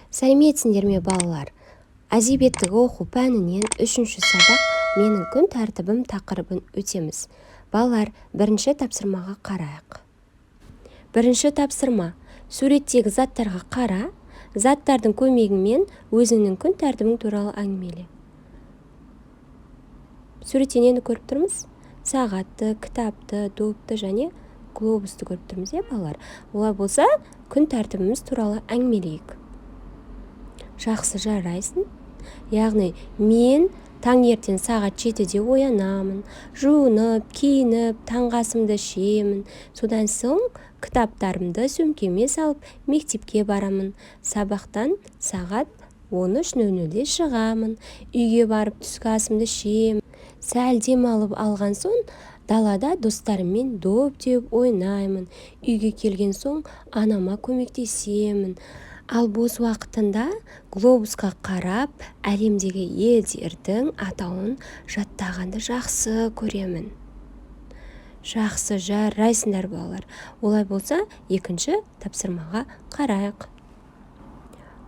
Сәлеметсіңдер ме, балалар! Әдебиеттік оқу пәнінен үшінші сабақ, «Менің күн тәртібім» тақырыбын өтеміз. Балалар, бірінші тапсырмаға қарайық. Бірінші тапсырма: суреттегі заттарға қара, заттардың көмегімен өзіңнің күн тәртібің туралы әңгімеле. Суретте нені көріп тұрмыз? Сағатты, кітапты, допты және глобусты көріп тұрмыз, иә, балалар? Олай болса, күн тәртібіміз туралы әңгімелейік. Жақсы, жарайсың. Яғни мен таңертең сағат 7-де оянамын, жуынып, киініп, таңғы асымды ішемін. Содан соң кітаптарымды сөмкеме салып, мектепке барамын. Сабақтан сағат 13:00-де шығамын. Үйге барып, түскі асымды ішемін. Сәл демалып алған соң, далада достарыммен доп теуіп ойнаймын. Үйге келген соң, анама көмектесемін. Ал бос уақытында глобусқа қарап, әлемдегі елдердің атауын жаттағанды жақсы көремін. Жақсы, жарайсыңдар, балалар. Олай болса, екінші тапсырмаға қарайық.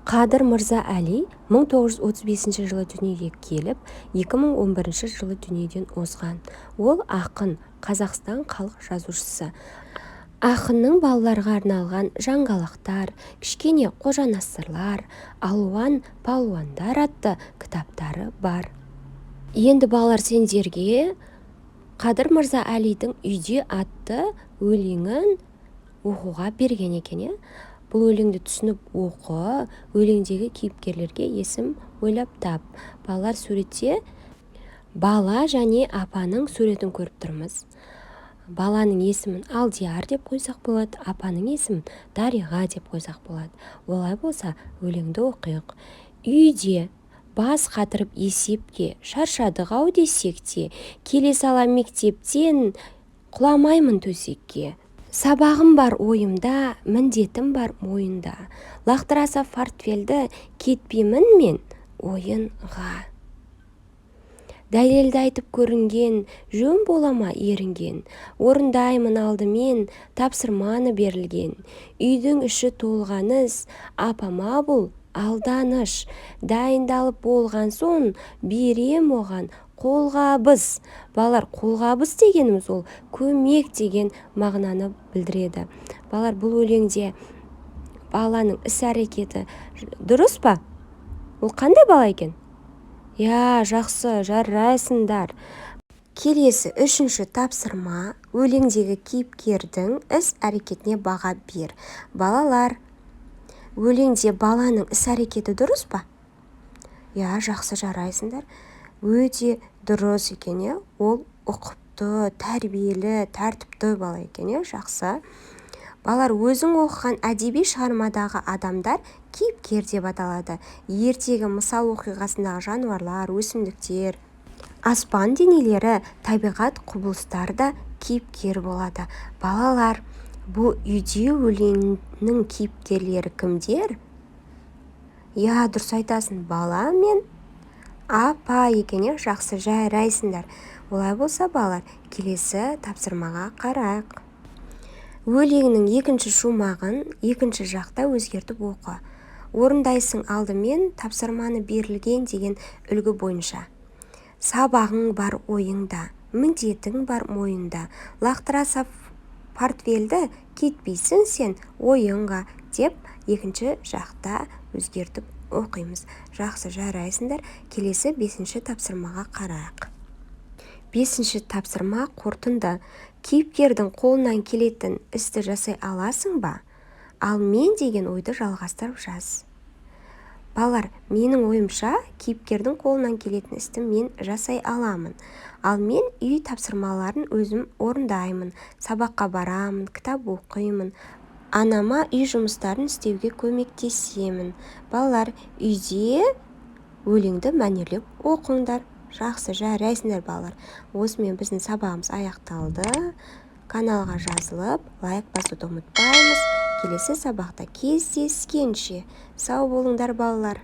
Қадыр Мырза Әли 1935 жылы дүниеге келіп, 2011 жылы дүниеден озған. Ол ақын, Қазақстан халық жазушысы. Ақынның балаларға арналған «Жаңғалақтар», «Кішкене Қожанасырлар», «Алуан палуандар» атты кітаптары бар. Енді, балалар, сендерге Қадыр Мырза Әлидің «Үйде» атты өлеңін оқуға берген екен, иә? Бұл өлеңді түсініп оқы, өлеңдегі кейіпкерлерге есім ойлап тап. Балалар, суретте бала және апаның суретін көріп тұрмыз. Баланың есімін Алдияр деп қойсақ болады, апаның есімін Дариға деп қойсақ болады. Олай болса, өлеңді оқиық. Үйде бас қатырып есепке, шаршадық-ау десек те, келе сала мектептен құламаймын төсекке. Сабағым бар ойымда, міндетім бар мойында, лақтыра сап портфельді, кетпеймін мен ойынға. Дәлелді айтып көрінген жөн бола ма ерінген? Орындаймын алдымен тапсырманы берілген. Үйдің іші толған іс, апама бұл алданыш. Дайындалып болған соң, берем оған қолғабыс. Балалар, қолғабыс дегеніміз ол көмек деген мағынаны білдіреді. Балалар, бұл өлеңде баланың іс әрекеті дұрыс па? Ол қандай бала екен? Иә, жақсы, жарайсыңдар. Келесі үшінші тапсырма: өлеңдегі кейіпкердің іс әрекетіне баға бер. Балалар, өлеңде баланың іс әрекеті дұрыс па? Иә, жақсы, жарайсыңдар. Өте дұрыс екен, иә? Ол ұқыпты, тәрбиелі, тәртіпті бала екен, иә? Жақсы. Балалар, өзің оқыған әдеби шығармадағы адамдар кейіпкер деп аталады. Ертегі, мысал оқиғасындағы жануарлар, өсімдіктер, аспан денелері, табиғат құбылыстары да кейіпкер болады. Балалар, бұл «Үйде» өлеңінің кейіпкерлері кімдер? Иә, дұрыс айтасың, бала мен апа екен, иә? Жақсы, жарайсыңдар. Олай болса, балалар, келесі тапсырмаға қарайық. Өлеңнің екінші шумағын екінші жақта өзгертіп оқы. Орындайсың алдымен тапсырманы берілген деген үлгі бойынша. Сабағың бар ойыңда, міндетің бар мойында, лақтыра сап портфельді, кетпейсің сен ойынға, деп екінші жақта өзгертіп оқимыз. Жақсы, жарайсыңдар. Келесі бесінші тапсырмаға қарайық. Бесінші тапсырма: қорытынды. Кейіпкердің қолынан келетін істі жасай аласың ба? Ал мен деген ойды жалғастырып жаз. Балалар, менің ойымша, кейіпкердің қолынан келетін істі мен жасай аламын. Ал мен үй тапсырмаларын өзім орындаймын, сабаққа барамын, кітап оқимын, анама үй жұмыстарын істеуге көмектесемін. Балалар, үйде өлеңді мәнерлеп оқыңдар. Жақсы, жарайсыңдар, балалар. Осымен біздің сабағымыз аяқталды. Каналға жазылып, лайк басуды ұмытпаймыз. Келесі сабақта кездескенше, сау болыңдар, балалар.